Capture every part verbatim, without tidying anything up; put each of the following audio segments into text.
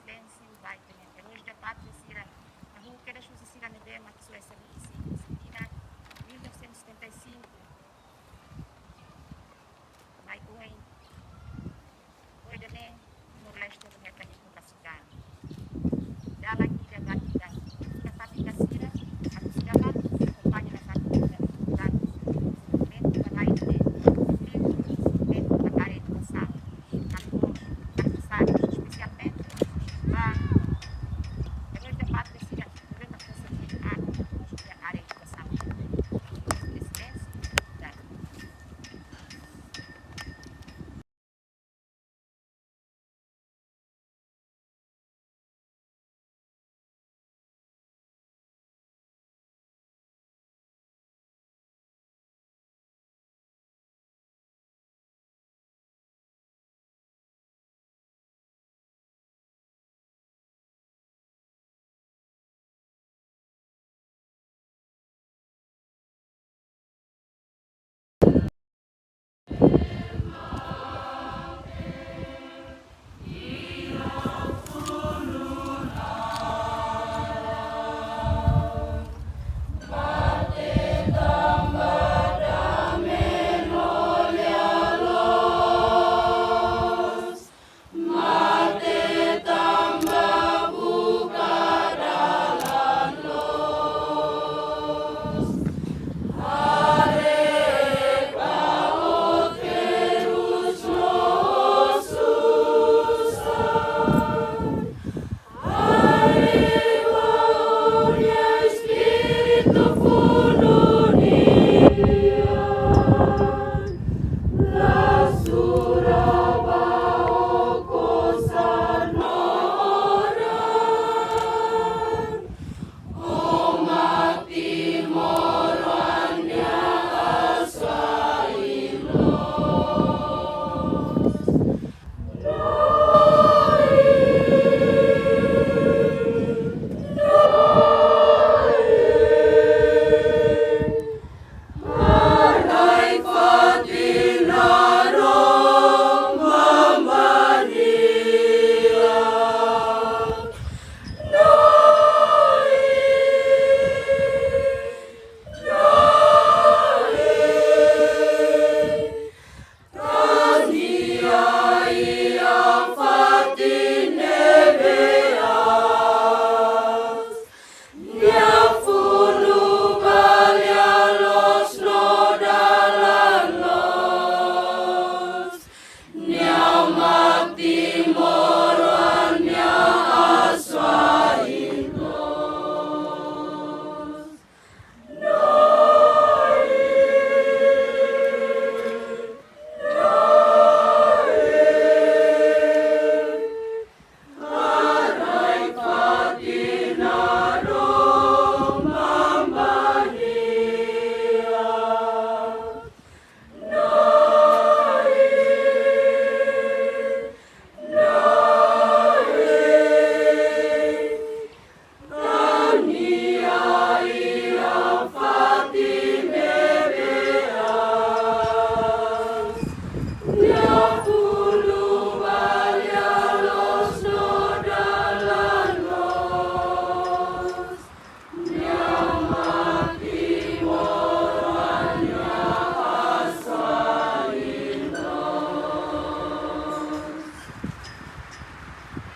Silénsiu ba Tenente Eroi da Pátria sira, hahú kedas husi sira ne'ebé mak sira servisu iha Argentina, mil novecentos e setenta e cinco, mai oin, oin ida-ne'e, Timor-Leste hetan demokrasia. Dalan ida ba ida, sira fatin sira, atu sira ba, akompaña nafatin sira, dezenvolvimentu ba rai ne'e, dezenvolvimentu ba área edukasaun, atu, atu sabe, espesialmente, ba, Eroi da Pátria sira, Eroi da Pátria sira, área edukasaun. Presidente,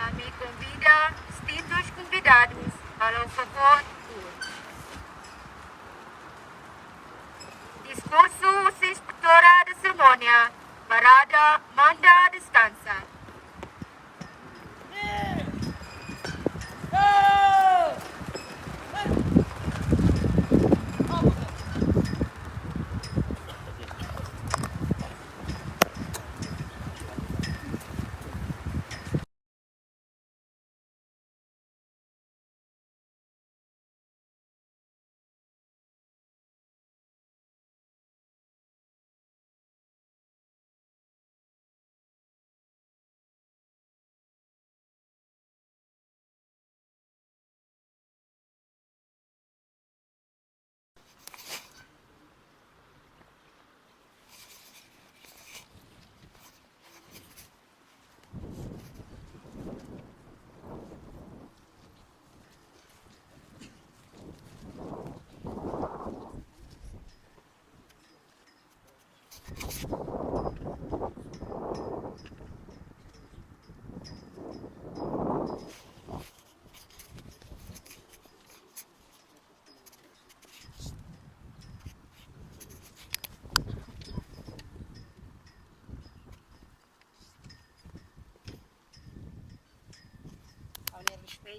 Ami konvida distintus konvidadus para o favor. Diskursu husi inspetora de serimónia, parada manda deskansa.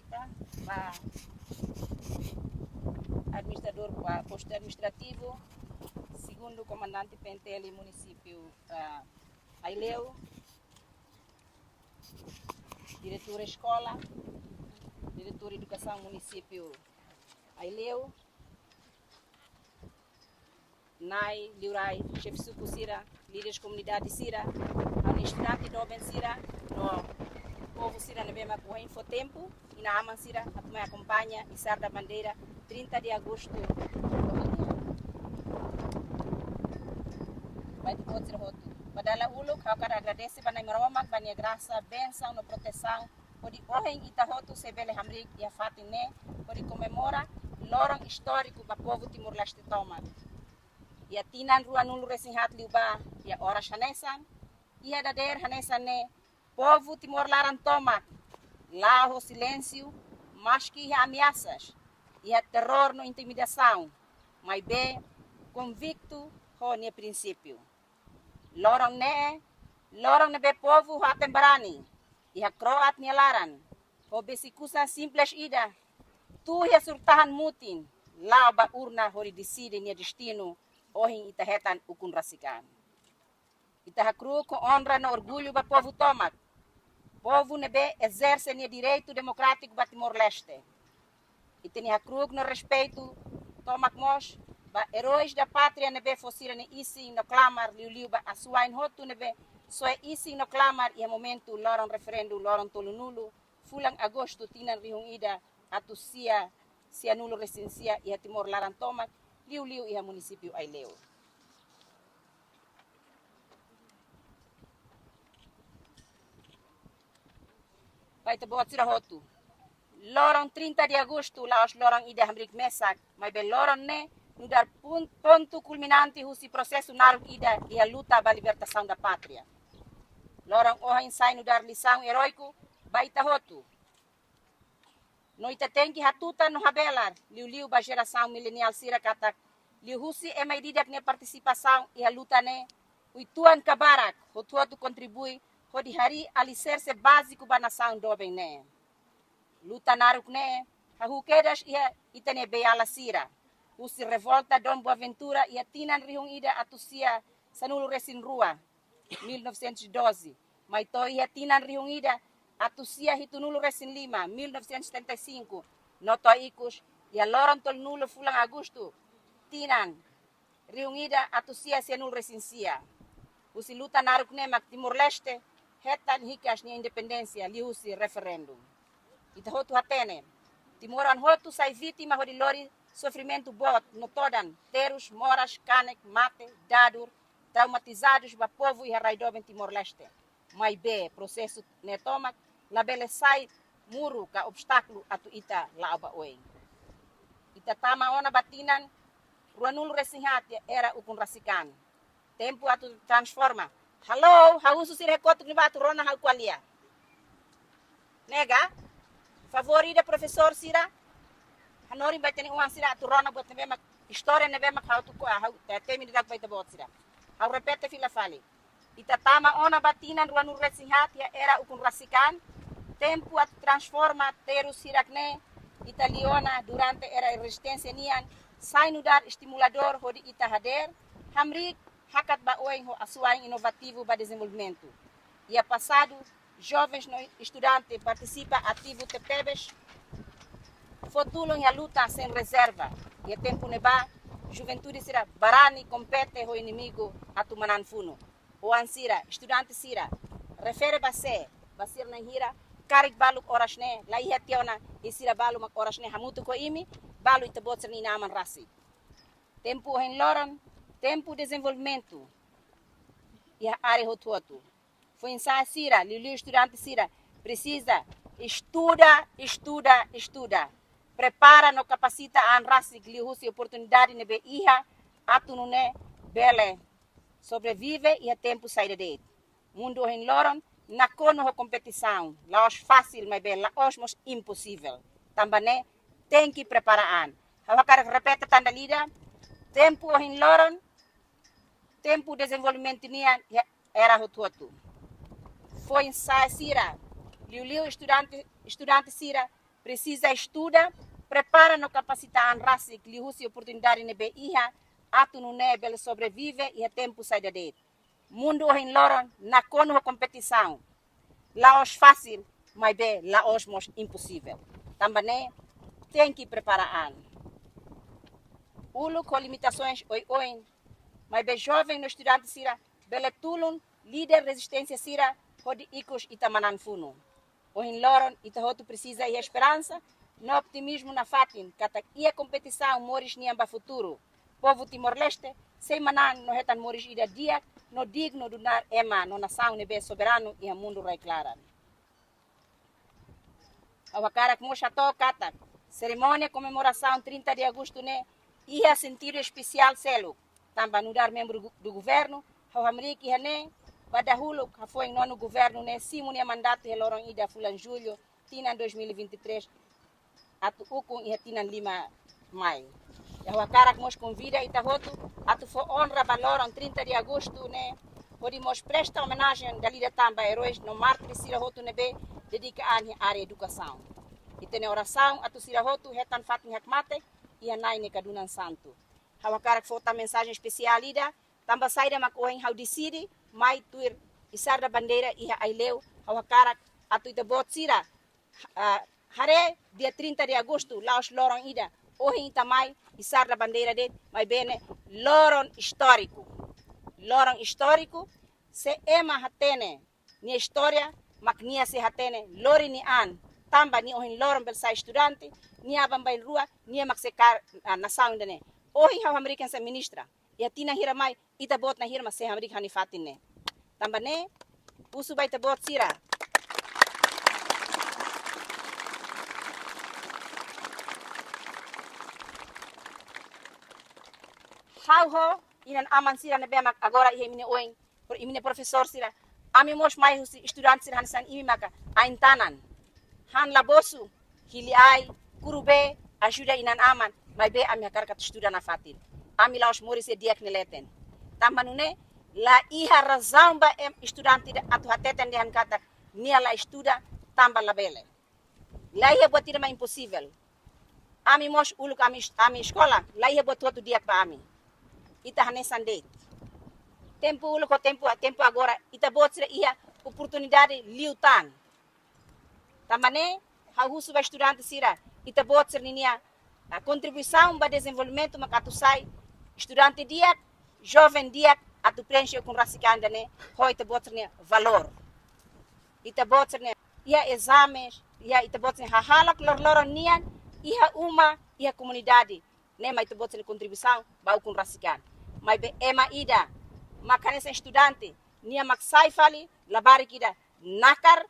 Ba administradór ba postu administrativu, segundu komandante P N T L munisípiu, ah, Aileu, diretór eskola, diretór edukasaun munisípiu Aileu, na'i, liurai, xefe suku sira, líderes komunidade sira, ha'u-nia estudante joven sira, no povu sira ne'ebé mak ohin fó tempu, inan-aman sira, atu mai akompaña izar da bandeira trinta de agosto. Ba ita-boot sira hotu. Ba dala uluk, ha'u hakarak agradese ba Na'i Maromak, ba nia grasa, bensaun no protesaun, hodi ohin ita hotu sei bele hamriik iha fatin ne'e, hodi komemora loron istóriku ba povu Timor-Leste tomak. Iha tinan ruanulu-resin-haat liubá, iha oras hanesan, iha dadeer hanesan ne'e, povu Timor laran tomak la'o ho silénsiu, maski iha ameasas, iha terrór no intimidasaun, maibé konviktu ho nia prinsípiu. Loron ne'e, loron ne'ebé povu haten barani, iha kro'at nia laran, ho besik-kusan simples ida, tuur iha suru-tahan mutin, la'o ba urna hodi deside nia destinu, ohin ita hetan ukun rasik an. Ita hakru'uk ho onra no orgullu ba povu tomak. Povu ne'ebé ezerse nia direitu demokrátiku ba Timor-Leste. Ita-nia hakru'uk no respeitu tomak mós ba eróis da pátria ne'ebé fó sira-nia isin no klamar, liuliu ba asuwa'in hotu ne'ebé soe isin no klamar iha momentu loron referendu, loron tolunulu fulan agostu tinan rihun ida atus sia sianulu-resin-sia iha Timor laran tomak, liuliu iha munisípiu Aileu. Ba ita-boot sira hotu. Loron trinta de agostu la'ós loron ida hamriik mesak, maibé loron ne'e nu'udar pun-, pontu kulminante husi prosesu naruk ida iha luta ba libertasaun da pátria. Loron ohin sai nu'udar lisaun eróiku ba ita hotu. No ita tenke hatutan no habelar, liuliu ba jerasaun mileniál sira katak, liuhusi ema ida-idak nia partisipasaun iha luta ne'e, uitoan ka barak, hotu-hotu kontribui hodi harii aliserse báziku ba nasaun doben ne'e. Luta naruk ne'e hahú kedas iha ita-nia beiala sira, husi revolta Dom Boaventura iha tinan rihun ida atus sia sanulu-resin-rua, mil novecentos e doze, mai to'o iha tinan rihun ida atus sia hitunulu-resin-lima, mil novecentos e setenta e cinco, no to'o ikus iha loron tolunulu fulan agostu tinan rihun ida atus sia sianulu-resin-sia. Husi luta naruk ne'e mak Timor-Leste hetan hikas nia independénsia liuhusi referendu. Ita hotu hatene, timoroan hotu sai vítima hodi lori sofrimentu boot no todan, terus, moras, kanek, mate, dadur, traumatizadus ba povu iha rai doben Timor-Leste. Maibé prosesu ne'e tomak labele sai muru ka obstákulu atu ita la'o ba oin. Ita tama ona ba tinan ruanulu-resin-haat iha era ukun rasik an. Tempu atu transforma. Halo, ha'u husu sira iha kotuk ne'ebá atu rona ha'u ko'alia. Ne'e ka, favór ida profesór sira, hanorin ba ita-nia oan sira atu rona buat ne'ebé mak, istória ne'ebé mak ha'u atu ko'a, ha'u, eh, temi ida ba ita-boot sira. Ha'u repete fila fali. Ita tama ona ba tinan ruanulu-resin-haat iha era ukun rasik an, tempu atu transforma terus hirak ne'e ita liu ona durante era rezisténsia nian, sai nu'udar estimuladór hodi ita hadeer, hamriik, hakat ba oin ho asuwa'in inovativu ba dezenvolvimentu. Iha pasadu, jovens no estudante partisipa ativu tebetebes, fó tulun iha luta sein rezerva. Iha tempu ne'ebá, juventude sira barani kompete ho inimigu atu manán funu. Oan sira, estudante sira, refere ba sé, ba sira na'in hira, karik balu oras ne'e, la iha tiha ona, i sira balu mak oras ne'e hamutuk ho imi, balu ita-boot sira-nia inan-aman rasik. Tempu ohin loron, tempu dezenvolvimentu iha área hotu-hotu. Foin-sa'e sira, liuliu estudante sira, presiza estuda, estuda, estuda. Prepara no kapasita an rasik liuhusi oportunidade ne'ebé iha atu nune'e bele sobrevive iha tempu saida de'it. Mundu ohin loron nakonu ho kompetisaun, la'ós fasil maibé la'ós mós imposivel. Tanba ne'e tenke prepara an. Ha'u hakarak repete tan dala ida, tempu ohin loron, tempu dezenvolvimentu nian iha era hotu-hotu. Foin-sa'e sira, liuliu estudante, estudante sira, presiza estuda, prepara no kapasita an rasik liuhusi oportunidade ne'ebé iha, atu nune'e bele sobrevive iha tempu saida de'it. Mundu ohin loron nakonu ho kompetisaun. La'ós fasil, maibé la'ós mós imposivel. Tanba ne'e, tenke prepara an. Uluk ho limitasoens oioin, maibé joven no estudante sira bele tulun líder rezisténsia sira hodi ikus ita manán funu. Ohin loron ita hotu presiza iha esperansa no optimizmu nafatin katak iha kompetisaun moris nian ba futuru. Povu Timor-Leste sei manán no hetan moris ida di'ak no dignu nu'udar ema no nasaun ne'ebé soberanu iha mundu rai-klaran. Ha'u hakarak mós hato'o katak serimónia komemorasaun trinta de agostu ne'e iha sentidu espesiál seluk. Tanba nu'udar membru gu-, do governu, ha'u hamriik iha ne'e ba dahuluk hafoin nonu governu ne'e simu nia mandatu iha loron ida fulan jullu tinan dois mil e vinte e três, atu ukun iha tinan lima mai. Ha'u hakarak mós konvida ita hotu atu fó onra ba loron trinta de agostu ne'e, hodi mós presta omenajen dala ida tan ba eróis no mártir sira hotu ne'ebé dedika an iha área edukasaun. Ita-nia orasaun atu sira hotu hetan fatin hakmatek iha Na'i nia kadunan santu. Ha'u hakarak fó tan mensajen espesiál ida, tanba saida mak ohin ha'u deside mai tuir izar da bandeira iha Aileu, ha'u hakarak atu ita-boot sira, ah, haree dia trinta de agostu, la'ós loron ida ohin ita mai izar da bandeira de'it, maibé ne'e loron istóriku. Loron istóriku, se ema hatene nia istória, mak nia sei hatene lori nia an, tanba nia ohin loron bele sai estudante, nia aban-bainrua, nia mak sei kaer, ah, nasaun ida-ne'e. Ohin ha'u hamriik hanesan ministra, iha tinan hira mai, ita-boot na'in-hira mak sei hamriik ha'u-nia fatin ne'e. Tanba ne'e, husu ba ita-boot sira. Ha'u ho inan-aman sira ne'ebé mak agora iha imi-nia oin, pro-, imi-nia profesór sira. Ami mós mai husi estudante sira hanesan imi maka ain-tanan. Han la bosu, hili ai, kuru bee, ajuda inan-aman, maibé ami hakarak atu estuda nafatin. Ami la'ós moris iha di'ak nia leten. Tanba nune'e, la iha razaun ba ema estudante ida atu hateten dehan katak nia la estuda, tanba labele. La iha buat ida mak imposivel. Ami mós uluk ami, ami eskola, la iha buat hotu di'ak ba ami. Ita hanesan de'it. Tempu uluk ho tempu, tempu agora, ita-boot sira iha oportunidade liután. Tanba ne'e, ha'u husu ba estudante sira, ita-boot sira ninia, ah, kontribuisaun ba dezenvolvimentu mak atu sai estudante di'ak, joven di'ak, atu preenxe ukun rasik an ida-ne'e, ho ita-boot sira-nia valór. Ita-boot sira-nia, iha ezame, iha ita-boot sira-nia hahalok loroloron nian, iha uma, iha komunidade. Ne'e mak ita-boot sira-nia kontribuisaun ba ukun rasik an. Maibé ema ida mak hanesan estudante, nia mak sai fali labarik ida nakar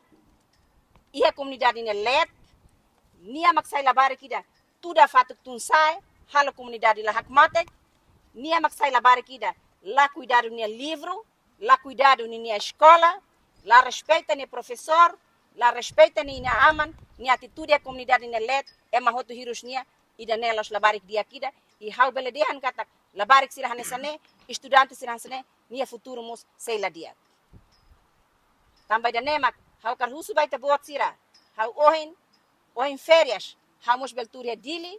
iha komunidade nia leet, nia mak sai labarik ida tuda fatuk tun-sa'e, halo komunidade la hakmatek, nia mak sai labarik ida la kuidadu nia livru, la kuidadu ninia eskola, la respeita nia profesór, la respeita nia inan-aman, nia atitude iha komunidade nia leet, ema hotu hirus nia, ida-ne'e la'ós labarik di'ak ida, i ha'u bele dehan katak labarik sira hanesan ne'e, estudante sira hanesan ne'e, nia futuru mós sei la di'ak. Tanba ida-ne'e mak, ha'u hakarak husu ba ita-boot sira, ha'u ohin, ohin férias, ha'u mós bele tuur iha Dili,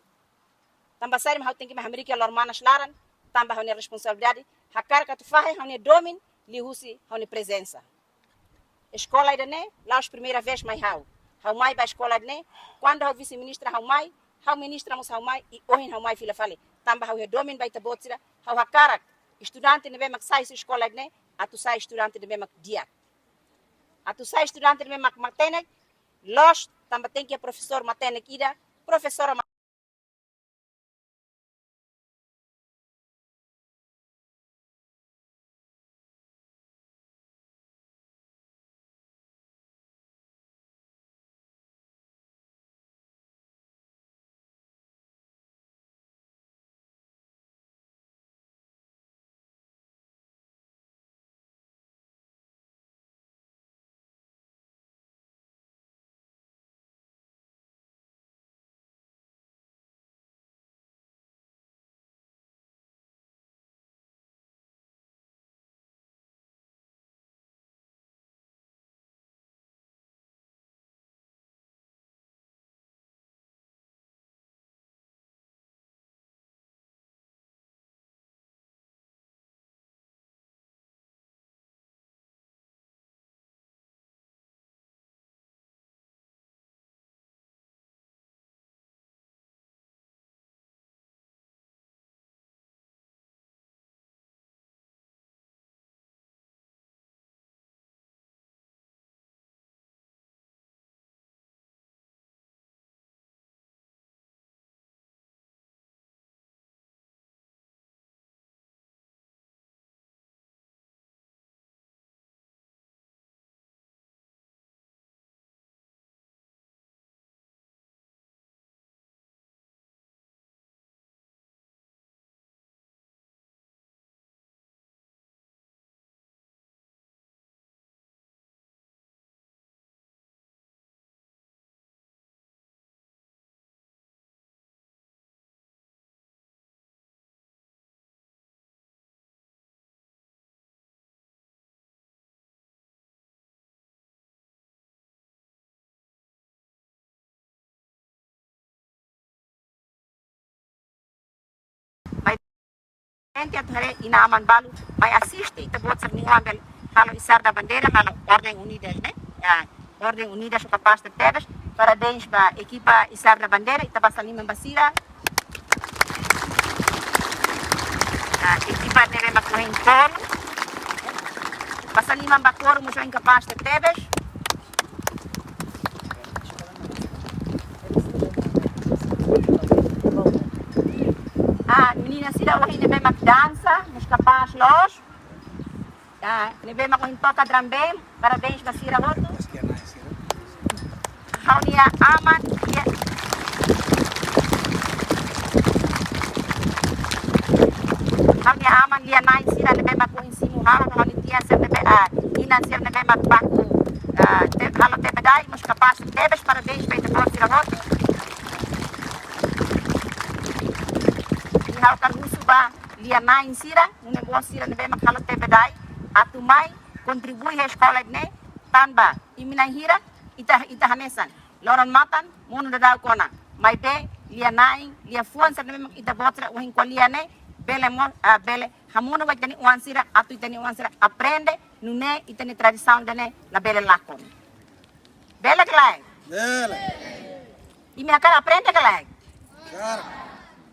tanba saida mak ha'u tenke mai hamriik iha loro-manas laran, tanba ha'u-nia responsabilidade, hakarak atu fahe ha'u-nia domin, liuhusi ha'u-nia prezensa. Eskola ida-ne'e, la'ós primeira vez mai ha'u. Ha'u mai ba eskola ida-ne'e, kuandu ha'u vise-ministra ha'u mai, ha'u ministra mós ha'u mai, i ohin ha'u mai fila fali. Tanba ha'u iha domin ba ita-boot sira, ha'u hakarak estudante ne'ebé mak sai husi eskola ida-ne'e, atu sai estudante ne'ebé mak di'ak. Atu sai estudante ne'ebé mak matenek, loos, tanba tenke iha profesór matenek ida, profesora Entaun atu haree inan-aman balu mai asiste ita-boot sira-nia oan bele halo izar da bandeira, halo Orden Unidas ne'e. Ya, Orden Unidas kapás tebes. Parabéns ba ekipa izar da bandeira, ita basa liman ba sira. Ah, ekipa ne'ebé mak ohin kór. Basa liman ba kór mós ohin kapás tebes. Ah, menina sira ohin ne'ebé mak dansa, mós kapás loos. Ah, ne'ebé mak ohin toka drum band, parabéns ba sira hotu. Ha'u-nia aman, ya. Ha'u-nia aman, lia-na'in sira ne'ebé mak ohin simu ha'u, ha'u-nia tia sira ne'ebé, ah, inan sira ne'ebé mak baku, ah, te-, halo tebes, mós kapás tebes, parabéns ba ita-boot sira hotu. I ha'u hakarak husu ba lia-na'in sira, nune'e boot sira ne'ebé mak halo tebes atu mai kontribui iha eskola ne'e, tanba imi na'in hira, ita, ita hanesan. Loron-matan, monu daudauk ona. Maibé, lia-na'in, liafuan sira ne'ebé mak ita-boot sira ohin ko'alia ne'e, bele mós, ah, bele hamonu ba ita-nia oan sira, atu ita-nia oan sira aprende, nune'e ita-nia tradisaun ida-ne'e labele lakon. Bele ka lae? Bele. Imi hakarak aprende ka lae? Hakarak.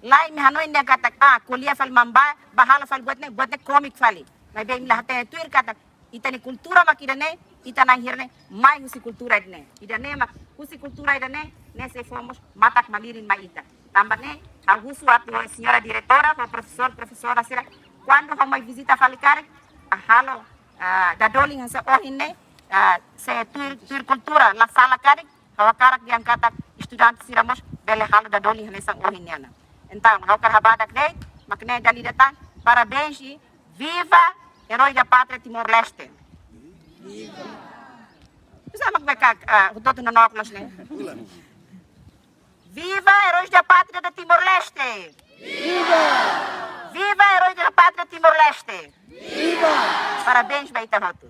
Lae, imi hanoin dehan katak, ah, ko'alia fali mamba, bá halo fali buat ne'e, buat ne'e kómiku fali. Maibé imi la hatene tuir katak ita-nia kultura mak ida-ne'e, ita na'in hira ne'e mai husi kultura ida-ne'e. Ida-ne'e mak husi kultura ida-ne'e, ne'e sei fó mós matak-malirin mai ita. Tanba ne'e, ha'u husu atu señora diretora, ho profesór, profesora sira, kuandu ha'u mai vizita fali karik, ah, halo, ah, dadolin hanesan ohin ne'e, ah, se tuir, tuir kultura, la sala karik, ha'u hakarak dehan katak estudante sira mós bele halo dadolin hanesan ohin nian. Entaun, ha'u hakarak habadak de'it, mak ne'e dala ida tan, parabéns i viva Herói da Pátria Timor-Leste. Viva. Bisa mak beka, ah, hotu-hotu no noklos ne'e. Viva Heróis da Pátria de Timor-Leste! Viva! Viva Heróis da Pátria Timor-Leste! Viva! Parabéns ba ita hotu.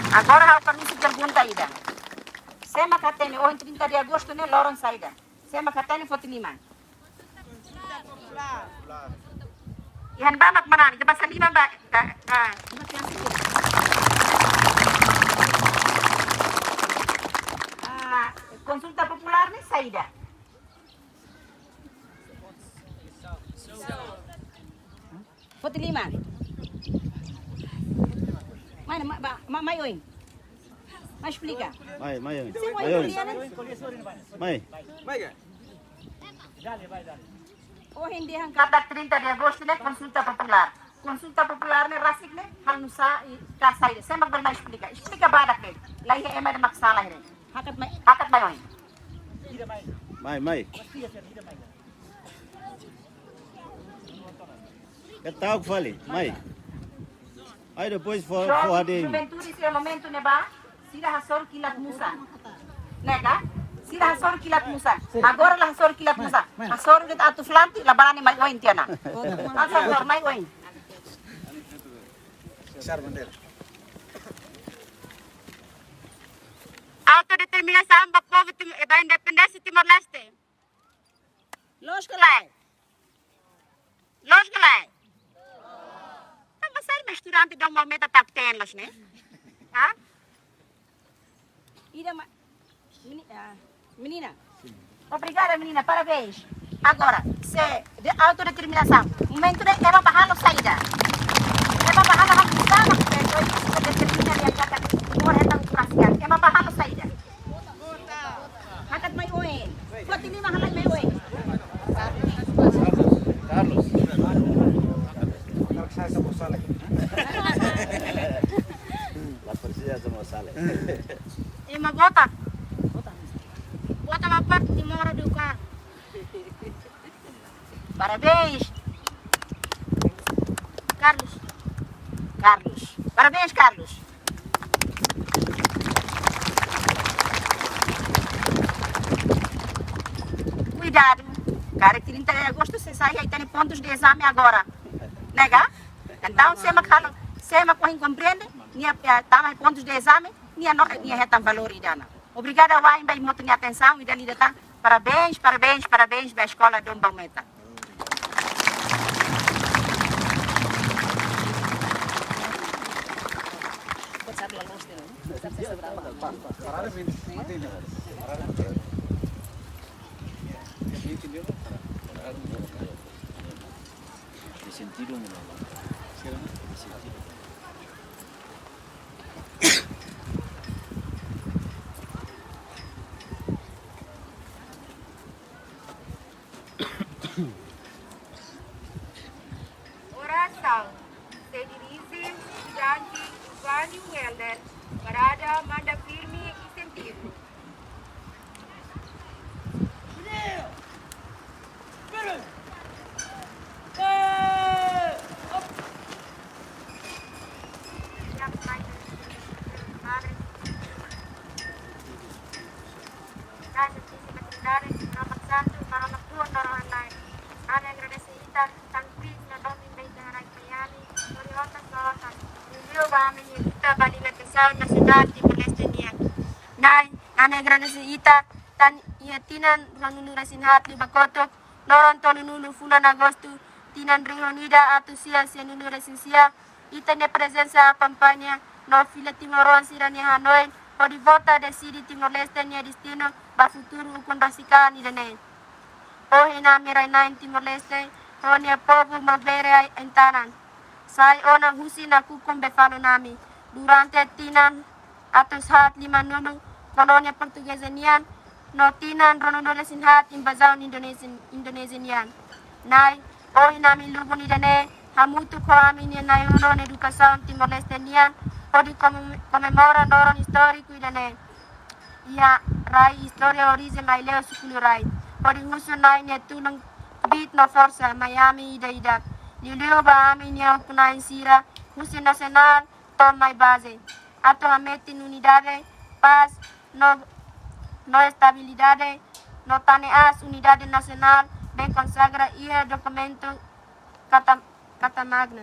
Agora ha'u hakarak husu pergunta ida. Sé mak hatene ohin trinta de agosto ne'e loron saida? Sé mak hatene foti liman. Iha ne'ebá mak mana, ita basa liman ba, ah, ah, ah, konsulta populár ne'e saida? Foti liman. Mana, ma-, ba-, ma-, mai oin. Mai esplika. Mai, mai oin. Sin, mai oin. Mai. Ohin dehan katak trinta de agosto ne'e konsulta populár. Konsulta populár ne'e rasik ne'e halo nu'usá i ka saida. Sé mak bele mai esplika. Esplika badak de'it. Laiha ema ida mak sala hira. Hakat mai. Hakat mai oin. Mai, mai. Ketauk fali, mai. Ai, depois fó, fó hadirin. Juventude sira momentu ne'ebá, sira hasoru kilat musan. Ne'e ka? Sira hasoru kilat musan. Agora la hasoru kilat musan. Hasoru de'it atu flanti, la barani mai oin tiha ona. Hasoru mai oin. Autodeterminasaun ba povu Tim-, eh, ba independénsia Timor-Leste. Loos ka lae? Loos ka lae? Tanba sá mak estudante dom momento tak ten los, né? Ha? Ida ma-, meni-, ah, menina. Obrigada, menina. Parabéns. Agora, sé de autodeterminasaun. Momentu ne'e ema bá halo saida? Ema bá halo hak sala, depois se determina dehan katak Timor hetan demokrasia. Ema bá halo saida? Hakat mai oin. Foti liman, halai mai oin. Carlos. La presiza hamoos sala. Ema vota. Vota ba Partidu Timor Eduka. Parabéns. Carlos. Carlos. Parabéns, Carlos. Kuidadu. Karik trinta de agosto, sé sai, ita-nia pontus de ezame agora. Ne'e ka? Entaun, sé mak halo, sé mak ohin komprende, nia, eh, tama pontus de ezame, nia no, nia hetan valór ida-ne'e. Obrigada wa'in ba imi hotu nia atensaun, i dala ida tan, Parabéns, parabéns, parabéns ba eskola Dom Baumeta. Orasaun. Sei dirije estudante Vani Welder, parada manda firme e sentido. Graças, Santu, Maromak Tuhan, Maromak Tuhan. Ami agradese Ita, tanba Kristu no domin ba Ita haraik mai ami, hodi otas ba otas. Liuliu ba ami-nia luta ba libertasaun nasionál Timor-Leste nian. Na'i, ami agradese Ita, tanba iha tinan ruanulu-resin-haat liubá kotuk, loron tolunulu fulan Agostu, tinan rihun ida atus sia sianulu-resin-sia, Ita-nia prezensa akompaña no fila timoroan sira-nia hanoin, hodi vota deside Timor-Leste nia destinu ba futuru ukun rasik an ida-ne'e. Ohin ami rai-na'in Timor-Leste ho nia povu Maubere ai entanan, sai ona husi nakukun be falun ami. Durante tinan atus haat limanulu kolónia portugeza nian, no tinan ruanulu-resin-haat invazaun Indonézia, Indonézia nian. Na'i, ohin ami lubun ida-ne'e, hamutuk ho ami-nia na'i-ulun edukasaun Timor-Leste nian, hodi komem-, komemora loron istóriku ida-ne'e iha rai istória orijen Aileu Suculurai, hodi husu Na'i nia tulun kbiit no forsa mai ami ida-idak. Liuliu ba ami-nia ukun-na'in sira, husi nasionál to'o mai baze, atu hametin unidade, pás no, no estabilidade, no tane aas unidade nasionál, be konsagra iha dokumentu Carta, Carta Magna,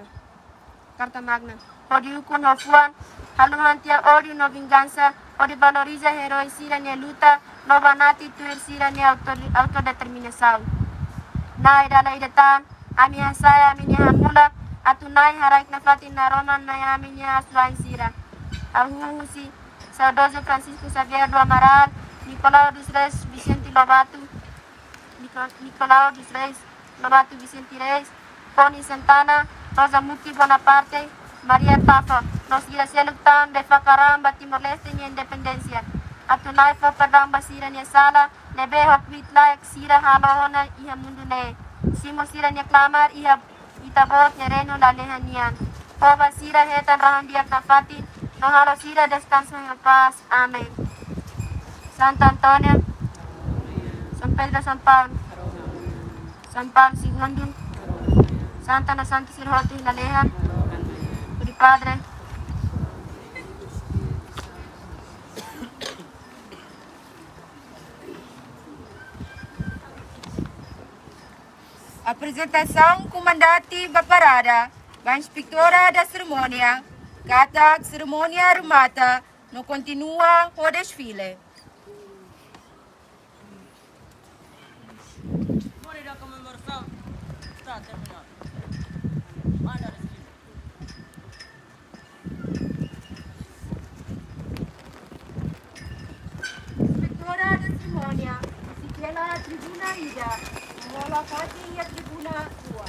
Carta Magna, hodi ukun ho fuan, haluhan tiha ódiu no vingansa, hodi valoriza erói sira-nia luta, no banati tuir sira-nia auto-, autodeterminasaun. Na'i, dala ida tan, ami hasa'e ami-nia hamulak, atu Na'i haraik nafatin naroman mai ami-nia asuwa'in sira. Hahú husi saudozu Francisco Xavier do Amaral, Nicolau dos Reis Vicente Lobato, Nico-, Nicolau dos Reis Lobato Vicente Reis, Connie Santana, Rosa Muti Bonaparte, Maria Tafo, no sira seluk tan be fakar an ba Timor-Leste nia independénsia. Atu Na'i fó perdaun ba sira-nia sala, ne'ebé ho kbiit-laek sira halo ona iha mundu ne'e. Simu sira-nia klamar iha Ita-Boot nia reinu lalehan nian. Fó ba sira hetan rahun-di'ak nafatin, no halo sira deskansa iha pás. Amen. Santo António, São Pedro, São Paulo, São Paulo segundo, Santa Ana Santo Sirhoto Hilalehan, Puri Padre. Aprezentasaun komandante ba parada, ba inspetora da serimónia, katak serimónia remata, no kontinua ho desfile. Cerimónia da comemoração está terminada. Manda desfile. Inspetora da serimónia, sitela tribuna ida, mola fatin iha tribuna rua.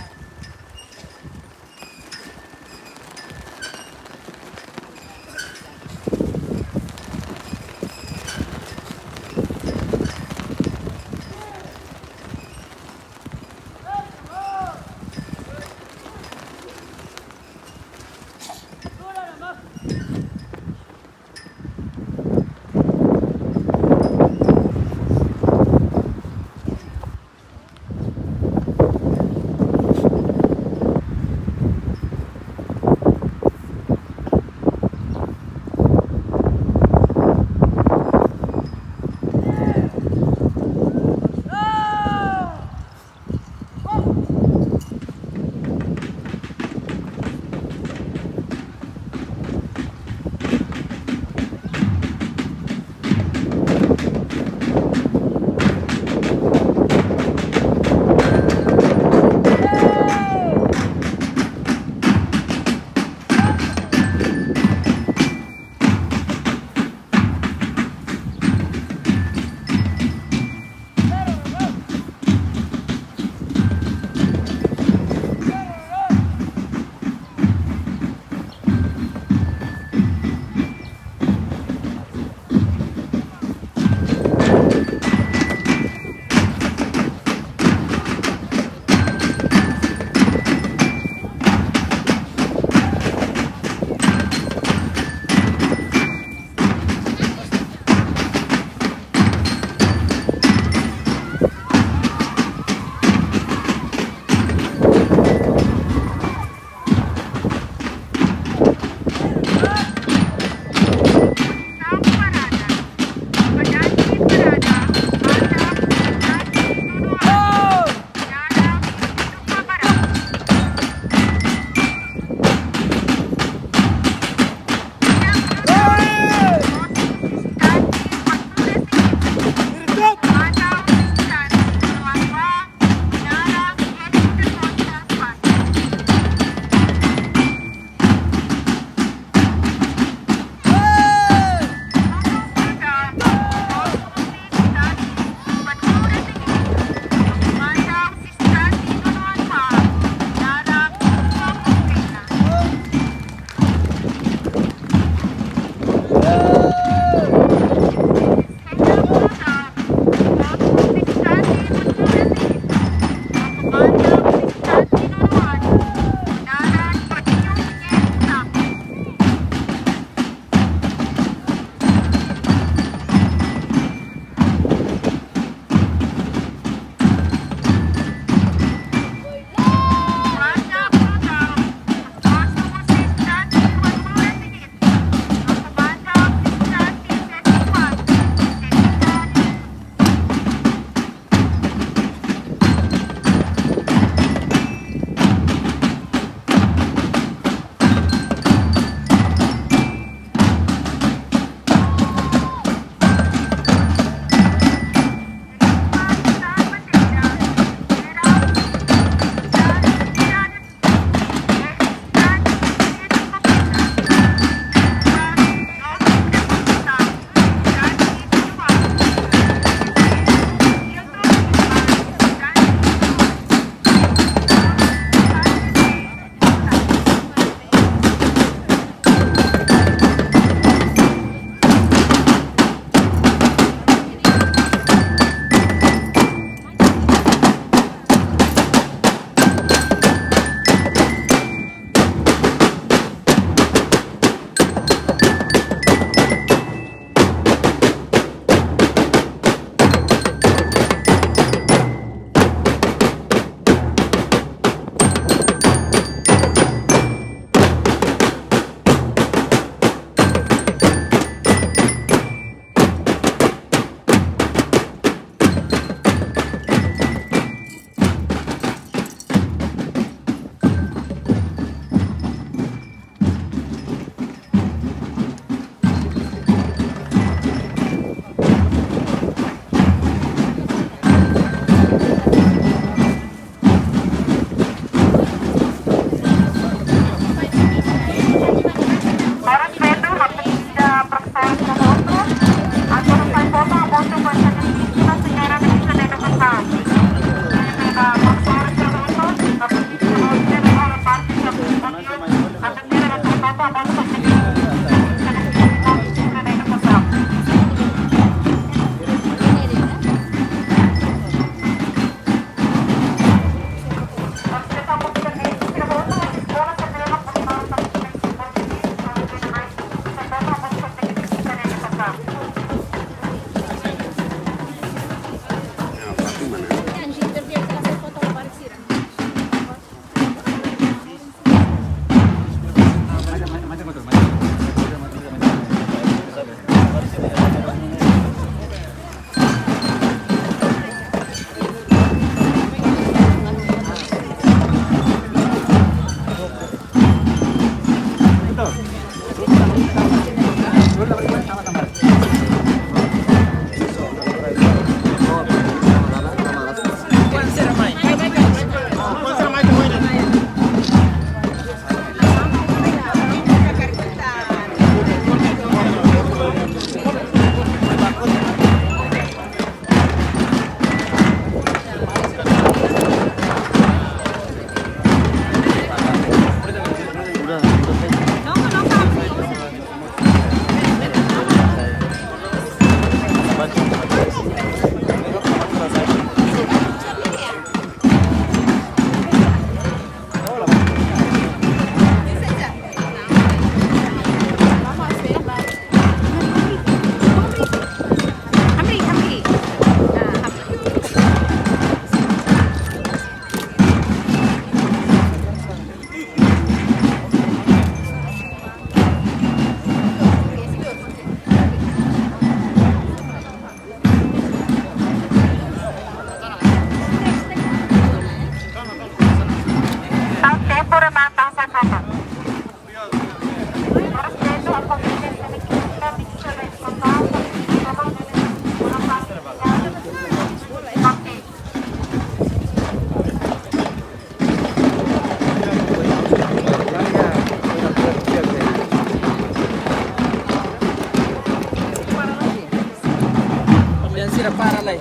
Sira para lai.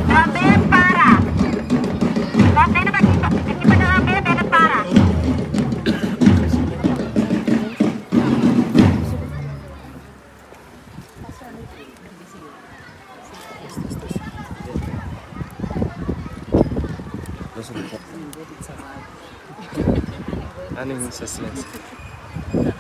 Também para. Também para. Aning, Sua Exelénsia.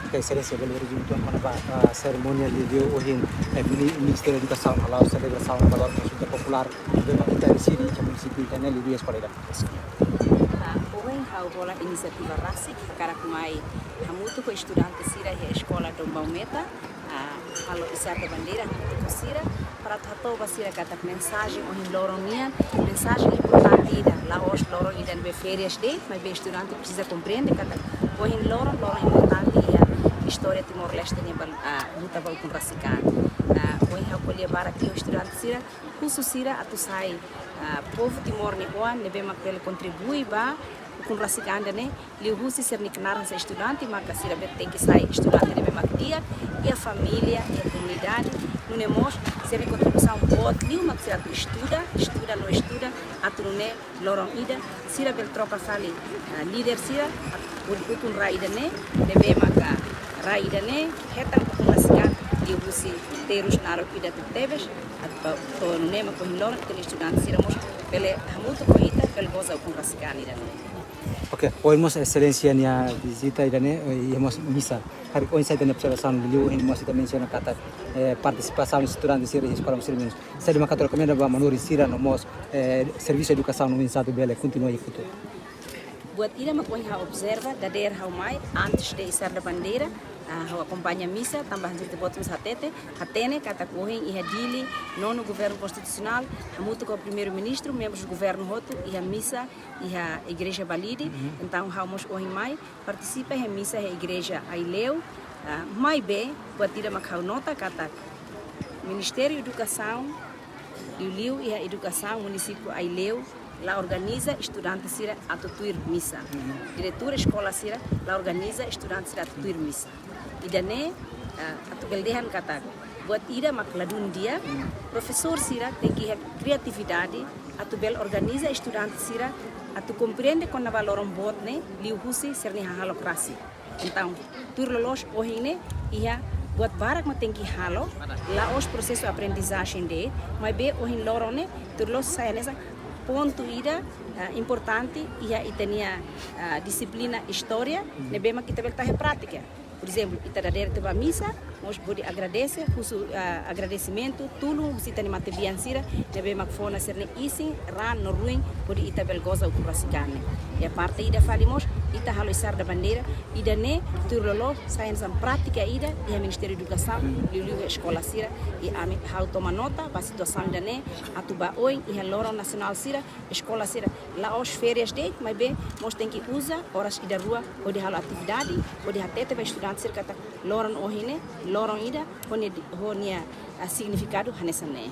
Ok, Exelénsia, bele resume uitoan kona-ba, ah, serimónia liuliu ohin, eh, Mini-, Ministériu Edukasaun hala'o selebrasaun ba loron konsulta populár, ne'ebé mak ita resebe iha munisípiu ita-nian, liuliu eskola ida. Ah, ohin ha'u hola inisiativa rasik, hakarak mai hamutuk ho estudante sira iha eskola Dom Baumeta, ah, halo izar da bandeira hamutuk ho sira, para atu hato'o ba sira katak mensajen ohin loron nian, mensajen importante ida, la'ós loron ida ne'ebé férias de'it, maibé estudante presiza komprende katak ohin loron, loron importante iha istória Timor-Leste nia bal-, ah, luta ba ukun rasik an. Ah, ohin ha'u ko'alia barak ho estudante sira, husu sira atu sai, ah, povu Timor nia oan ne'ebé mak bele kontribui ba ukun rasik an ida-ne'e, liuhusi sira-nia knaar hanesan estudante, maka sira be tenke sai estudante ne'ebé mak di'ak iha família, iha komunidade, nune'e mós sira-nia kontribuisaun boot liu mak sira atu estuda, estuda no estuda, atu nune'e loron ida sira bele troka fali, ah, líder sira, atu ukun rai ida-ne'e, ne'ebé maka rai ida-ne'e hetan ukun rasik an liuhusi terus naruk ida tebetebes, atu to'o nune'e mak ohin loron ita-nia estudante sira mós bele hamutuk ho ita, bele goza ukun rasik an ida-ne'e. Ok, ohin mós Exelénsia nia vizita ida-ne'e, eh, iha mós misa. Karik oinsá ita-nia observasaun liuliu ohin mós ita mensiona katak, eh, partisipasaun estudante sira iha eskola mós sira menus. Saida mak atu rekomenda ba manorin sira no mós, eh, servisu edukasaun oinsá atu bele kontinua iha futuru. Buat ida mak ohin ha'u observa, dadeer ha'u mai, antes de izar da bandeira, ah, ha'u akompaña misa, tanba hanesan ita-boot mós hatete, hatene katak ohin iha Dili, nonu governu konstitusionál, hamutuk ho primeiru-ministru, membrus governu hotu, iha misa, iha Igreja Balide. Mhm. Entaun, ha'u mós ohin mai partisipa iha misa iha Igreja Aileu, ah, maibé, buat ida mak ha'u nota katak Ministériu Edukasaun, liuliu iha edukasaun munisípiu Aileu, la organiza estudante sira atu tuir misa. Mhm. Diretór eskola sira la organiza estudante sira atu tuir misa. Ida-ne'e, ah, atu bele dehan katak buat ida mak ladún di'ak, profesór sira tenke iha kriatividade atu bele organiza estudante sira atu komprende kona-ba loron boot ne'e liuhusi sira-nia hahalok rasik. Entaun, tuir loloos ohin ne'e iha buat barak mak tenke halo, la'ós prosesu aprendizajen de'it, maibé ohin loron ne'e tuir loloos sai hanesan pontu ida, ah, importante iha ita-nia, ah, dixiplina istória, ne'ebé mak ita bele tau iha prátika. Porezemplu, ita dadeer ita bá misa, mós hodi agradese, husu, ah, agradesimentu, tulun husi ita-nia matebian sira, ne'ebé mak fó ona sira-nia isin, raan no ruin, hodi ita bele goza ukun rasik an ne'e. Iha parte ida fali mós, ita halo izar da bandeira, ida-ne'e, tuir loloos, sai hanesan prátika ida, iha Ministériu Edukasaun, liuliu iha eskola sira, i ami ha'u toma nota, ba situasaun ida-ne'e, atu ba oin, iha loron nasionál sira, eskola sira la'ós férias de'it, maibé mós tenke uza oras ida rua hodi halo atividade, hodi hatete ba estudante sira katak loron ohin ne'e, loron ida ho nia, ho nia, ah, signifikadu hanesan ne'e.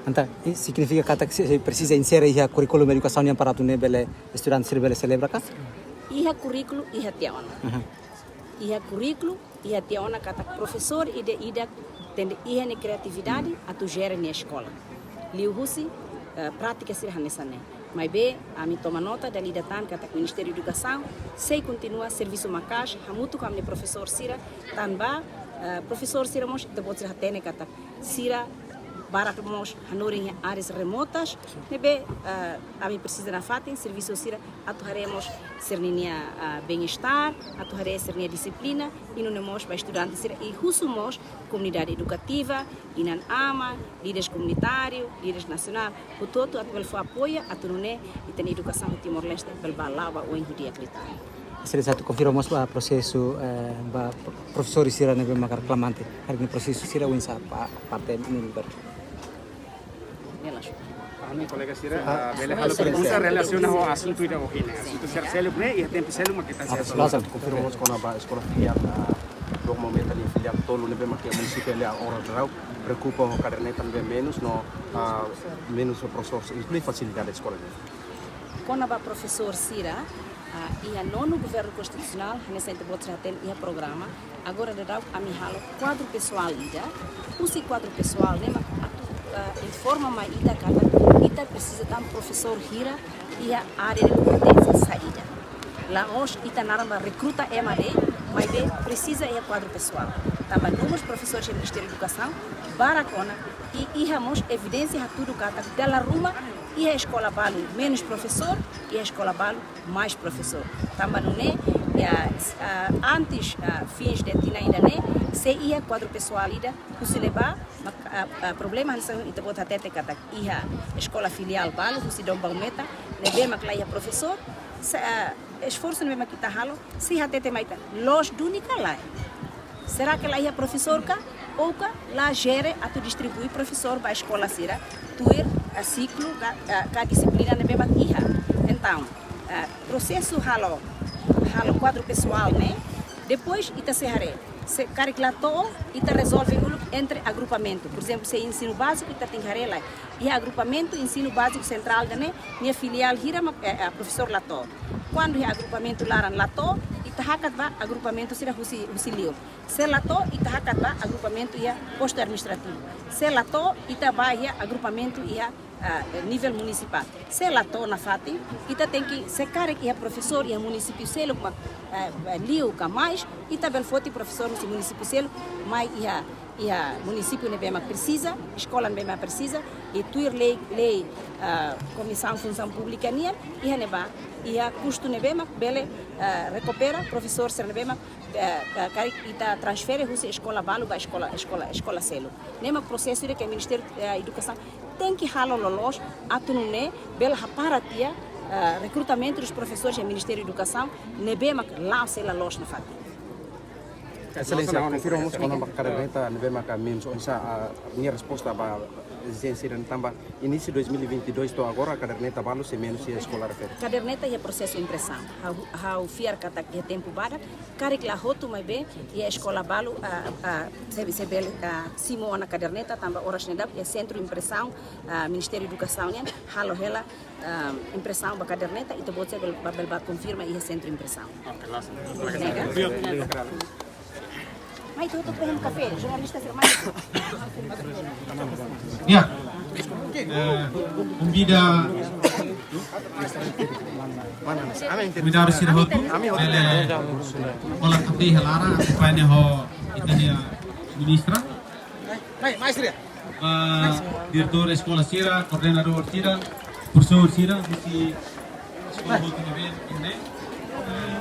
Entaun, i signifika katak se, se presiza insere iha kurríkulu edukasaun nian para atu nune'e bele estudante sira bele selebra ka? Iha kurríkulu, iha tiha ona. Mhm. Iha kurríkulu, iha tiha ona katak profesór ida-idak tenke iha nia kriatividade atu jere nia eskola. Liuhusi, eh, prátika sira hanesan ne'e. Maibé, ami toma nota dala ida tan katak Ministériu Edukasaun sei kontinua servisu maka'as hamutuk ho ami-nia profesór sira tanba, eh, profesór sira mós ita-boot sira hatene katak sira barak mós hanorin iha áreas remotas, ne'ebé, eh, ami presiza nafatin servisu sira atu haree mós sira-nia, ah, bem-estar, atu haree sira-nia dixiplina, i nune'e mós ba estudante sira i husu mós komunidade edukativa, inan-aman, líderes komunitáriu, líderes nasionál, hotu-hotu atu bele fó apoiu, atu nune'e ita-nia edukasaun Timor-Leste bele bá la'o ba oin hodi akredita. Sira atu konfirma mós ba prosesu, eh, ba profesór sira ne'ebé maka reklamante, karik prosesu sira oinsá ba parte ne'ebé. Ami kolega sira, ah, bele halo pergunta relasiona ho asuntu ida ohin ne'e. Asuntu sira seluk ne'e, iha tempu seluk mak ita sei. Langsung. Konfirma mós kona-ba eskola filiál, ah, Dom Baumeta nia filiál tolu ne'ebé mak iha munisípiu Aileu, agora daudaun preokupa ho kaderneta ne'ebé menus no, ah, menus profesór, inklui fasilidade eskola ne'e. Kona-ba profesór sira, Iha nonu governu konstitusionál, hanesan ita-boot sira hatene iha programa, agora daudaun ami halo kuadru pesoál ida, husi kuadru pesoál ne'e mak atu, ah, informa mai ita katak ita presiza tan profesór hira iha área de kompeténsia saida. La'ós ita naran ba rekruta ema de'it, maibé presiza iha kuadru pesoál. Tanba númeru profesores iha Ministériu Edukasaun barak ona, i iha mós evidénsia hatudu katak dala ruma iha eskola balu menus profesór, iha eskola balu mais profesór. Tanba nune'e, ya, ah, antes, ah, fins de tinan ida-ne'e, sei iha kuadru pesoál ida, husi ne'ebá, mak, ah, ah, problema hanesan ita-boot hatete katak iha eskola filiál balu, husi Dom Baumeta, ne'ebé mak la iha profesór, se, ah, esforsu ne'ebé mak ita halo, sei hatete mai ita, loos duni ka lae? Será que la iha profesór ka? Ou ka la jere atu distribui profesór ba eskola sira, tuir, ah, siklu ka, ah, ka dixiplina ne'ebé mak iha. Entaun, ah, prosesu halo, halo kuadru pesoál ne'e, depois ita sei haree. Se karik la to'o, ita rezolve uluk entre agrupamentu. Por ezemplu, se ensinu báziku, ita tenke haree lai. Iha agrupamentu ensinu báziku sentrál ida-ne'e, nia filiál hira mak, eh, eh, profesór la to'o. Kuandu iha agrupamentu laran la to'o, ita hakat ba agrupamentu sira husi, husi liur. Se la to'o, ita hakat ba agrupamentu iha postu administrativu. Se la to'o, ita ba iha agrupamentu iha, ah, nivel munisipál. Se la to'o nafatin, ita tenke, se karik iha profesór iha munisípiu seluk mak, eh, eh, liu ka mais, ita bele foti profesór husi munisípiu seluk mai iha, iha munisípiu ne'ebé mak presiza, eskola ne'ebé mak presiza, i tuir lei, lei, ah, Komisaun Funsaun Públika nian, iha ne'ebá, iha kustu ne'ebé mak bele, ah, rekupera profesór sira ne'ebé mak, eh, eh, karik ita transfere husi eskola balu ba eskola, eskola, eskola seluk. Ne'e mak prosesu ida ke Ministériu, eh, Edukasaun tenke halo loloos atu nune'e bele hapara tiha, eh, rekrutamentu dos profesores iha Ministériu Edukasaun ne'ebé mak la'o sei la loos nafatin. Exelénsia, konfirma mós kona-ba kaderneta ne'ebé maka menus, oinsá, ah, nia resposta ba ezijénsia ida-ne'e tanba inísiu dois mil e vinte e dois to'o agora kaderneta balu sei menus iha eskola refere. Kaderneta iha prosesu impresaun. Ha'u, ha'u fiar katak iha tempu badak, karik la hotu maibé iha eskola balu, ah, ah, sei, sei bele, ah, simu ona kaderneta tanba oras ne'e daudaun iha sentru impresaun, ah, Ministériu Edukasaun nian halo hela, ah, impresaun ba kaderneta, ita-boot sei bele ba, bele ba konfirma iha sentru impresaun. Nega? Mai ita hotu-hotu bá hemu kafé, jornalista sira mai. Ya. Eh, konvida, konvida sira hotu, bele hola kafé iha laran, akompaña ho ita-nia ministra. Mai, mai sira. Ba diretór eskola sira, koordenadór sira, profesór sira, husi eskola hotu ne'ebé iha ne'e, eh,